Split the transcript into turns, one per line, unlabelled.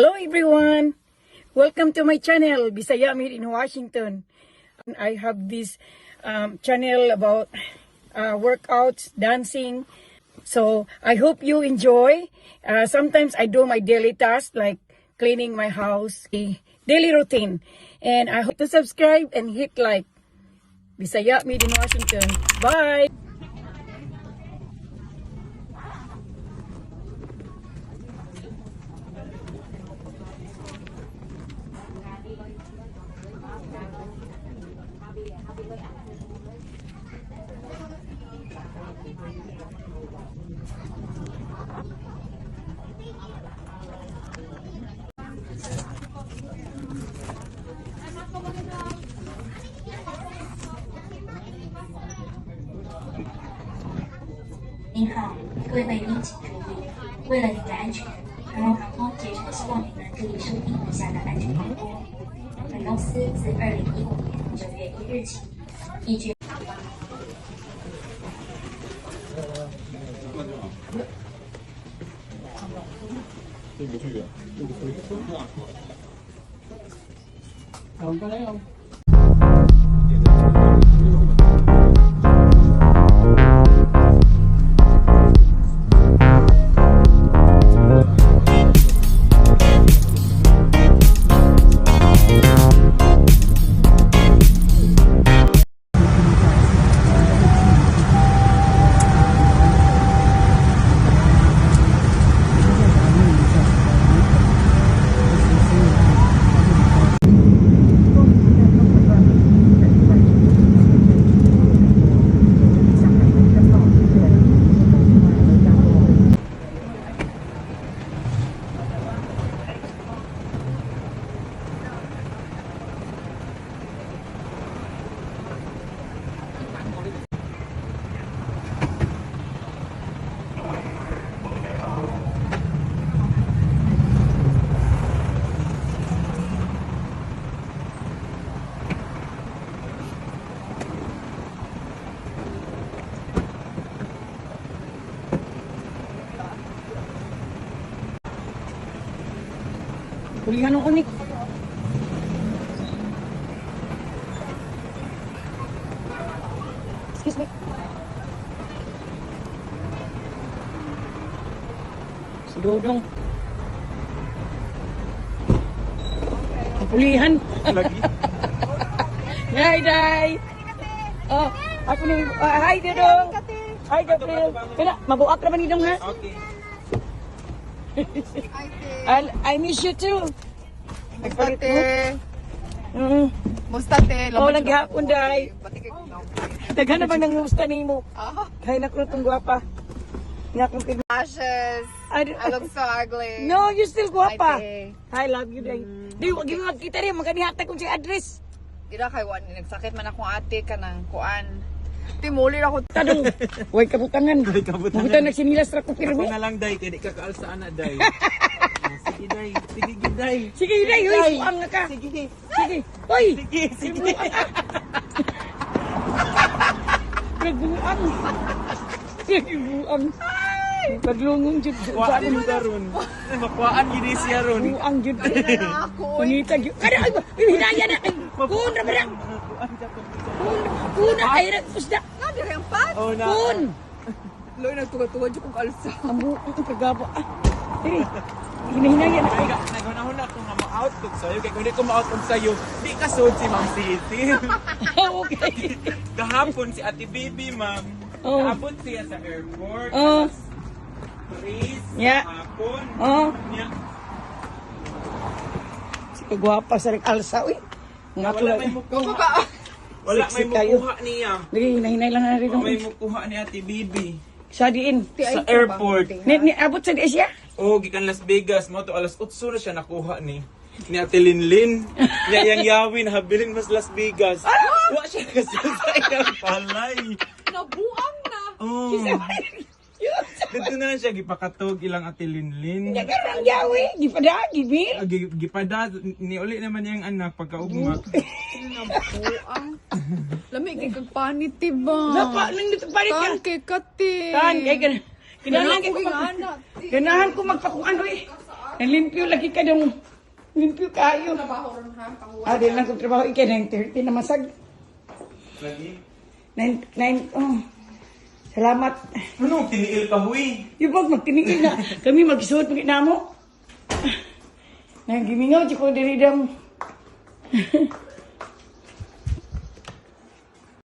Hello everyone! Welcome to my channel, Bisaya Made in Washington. I have this channel about workouts, dancing. So I hope you enjoy. Sometimes I do my daily tasks like cleaning my house, a daily routine. And I hope to subscribe and hit like. Bisaya Made in Washington. Bye!
您好，各位贵宾请注意，为了您的安全，长荣航空竭诚希望您能注意收听以下的安全广播。本公司自2015年9月1日起，依据
Pulihan ako ni. Excuse me. Si Dodong. Ang Pulihan.
Lagi.
Hi, Day. Oh, ako ni hi Dodong. Hi Gabriel. Kana, mabuak ra man ni Dong ha.
Okay.
I miss you too.
Musta te? Musta te?
Oh, lang gihapon, day.
Pati kay
Daghan na bang nangusta nimo?
Ah.
Kay na ko tong gwapa. Nga akong
Lashes. I look so ugly.
No, you still gwapa.
Ay, te.
I love you, day. Di, wag yung kita rin. Maganihatag kong siya address.
Dira kay wan nagsakit man akong ate kanang kuan. Timuli ra ko.
Tadong, huwag kabutangan.
Way kabutangan.
Mabutan nagsinilas ra ko
Ako
pirmi.
na lang, Day. Kaya di ka kaalsaan na, Day. Ah, sige, Day. Sige, gid, Day.
Sige, day, uy, buang na ka.
Sige.
Sige. Uy,
Sige, sige.
nagbuang. Nagbuang. Paglungong jud.
Kuhaan mo daron. Makuhaan gid siya ron.
Buang jud.
Na ako. oy.
Pangita jud. Kada ay, hinaya na. Ay, Kun ra ba na?
Kuhaan ka to.
Kun, kun na ay ra kusda.
Na dira ang pat.
Oh, na.
Kun.
Loy nagtuga-tuga jud kog alsa.
Ang buang ang kagaba. Ah, diri. Hinahinaya na.
Ay, naghunahuna ko nga ma-out kog sayo. Kaya kung di ko ma-out og sayo, di ka sold si Ma'am Sisi.
Okay.
Gahapon si Ate Bibi, ma'am.
Oh.
Naabot siya sa airport.
Oh.
Alas 3
Yeah.
hapon.
Oh.
Nya,
Si kagwapa sa ring alsa uy. Nga
Wala may mukuha. Wala
Sexy
may
kayo.
mukuha niya.
Dili hinahinay lang na rin.
Wala may mukuha ni Ate Bibi.
Sa diin.
Sa airport.
Ni abot sa di siya.
Oh, gikan Las Vegas mo to alas 8 na siya nakuha ni Ate Linlin. Niya yang yawin habilin mas Las Vegas. Wa siya kasi sa iyang palay.
Nabuang na.
Oh. Dito na lang siya gipakatog ilang Ate Linlin.
Nya karang yawi, gipada gibil.
Ah, Gipada ni uli naman niyang anak pagkaugma.
Nabuang. Lami kay kag panit ba?
Napa nang dito palit ka.
Tan kay kate.
Tan kay kan. Kinahanglan
Ganahan
kay
ko
ko mag
anak.
Ganahan ko magpakuan oy. Nalimpyo lagi ka dong. Limpyo kayo.
Trabaho ron ha. Pahuwa.
Ah, di lang kong trabaho. Ikay, 9:30 na masag.
Lagi.
9, 9, oh. Salamat.
Ano, tiniil ka, huy.
Yung pag magtinigil na, kami magsuot mag mo. Nang gimingaw, di ko diri dam.